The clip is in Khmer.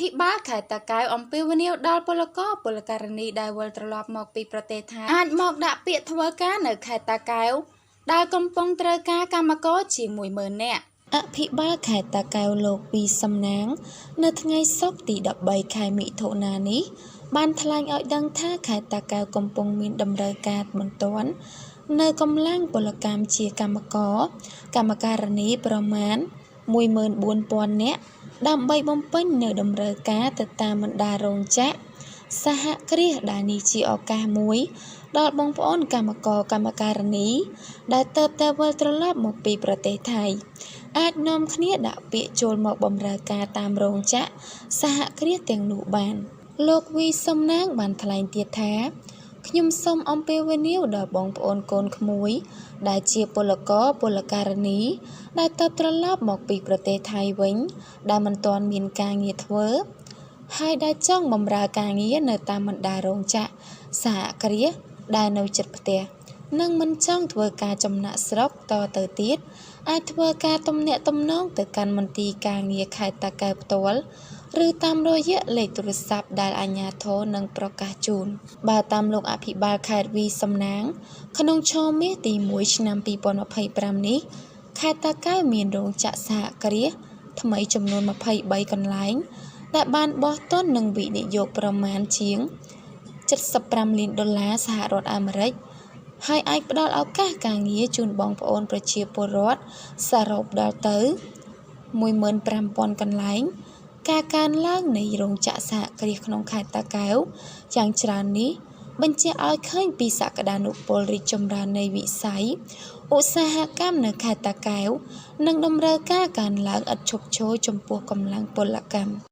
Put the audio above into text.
ភិបាលខេត្តតាកែវអំពាវនាវដល់ពលករពលការិនីដែលវិលត្រឡប់មកពីប្រទេសថៃអាចមកដាក់ពាក្យធ្វើការនៅខេត្តតាកែវដែលកំពុងត្រូវការកម្មករជាង10000នាក់អភិបាលខេត្តតាកែវលោកវីសំណាង នៅថ្ងៃសុក្រទី13ខែមិថុនានេះ បានថ្លែងឲ្យដឹងថាខេត្តតាកែវកំពុងមានតម្រូវការបន្ទាន់នៅកម្លាំងពលកម្មជាកម្មករកម្មការិនីប្រមាណ14,000នាក់ដើម្បីបំពេញនូវតម្រូវការទៅតាមបណ្ដារោងចក្រសហគ្រាសដែលនេះជាឱកាសមួយដល់បងប្អូនកម្មករកម្មការិនីដែលទើបតែវិលត្រឡប់មកពីប្រទេសថៃអាចនាំគ្នាដាក់ពាក្យចូលមកបម្រើការតាមរោងចក្រសហគ្រាសទាំងនោះបានលោកវីសំណាងបានថ្លែងទៀតថាខ្ញុំសូមអំពាវនាវដល់បងប្អូនកូនក្មួយដែលជាពលករពលការិនីដែលទើបត្រឡប់មកពីប្រទេសថៃវិញដែលមិនទាន់មានការងារធ្វើហើយដែលចង់បម្រើការងារនៅតាមបណ្ដារោងចក្រសហគ្រាសដែលនៅជិតផ្ទះនិងមិនចង់ធ្វើការចំណាកស្រុកតទៅទៀតអាចធ្វើការទំនាក់ទំនងទៅកាន់មន្ទីរការងារខេត្តតាកែវផ្ទាល់ឬតាមរយៈលេខទូរស័ព្ទដែលអាជ្ញាធរនឹងប្រកាសជូនបើតាមលោកអភិបាលខេត្តវីសំណាងក្នុងឆមាសទី1ឆ្នាំ2025នេះខេត្តតាកែវមានរោងចក្រសហគ្រាសថ្មីចំនួន23កន្លែងដែលបានបោះទុននិងវិនិយោគប្រមាណជាង75លានដុល្លារសហរដ្ឋអាមេរិកហើយអាចផ្ដល់ឱកាសការងារជូនបងប្អូនប្រជាពលរដ្ឋសរុបដល់ទៅ15000កន្លែងការកើនឡើងនៃរោងចក្រសហគ្រាសក្នុងខេត្តតាកែវយ៉ាងច្រើននេះបញ្ជាក់ឲ្យឃើញពីសក្តានុពលរីកចម្រើននៃវិស័យឧស្សាហកម្មនៅខេត្តតាកែវនិងតម្រូវការកើនឡើងឥតឈប់ឈរចំពោះកម្លាំងពលកម្ម។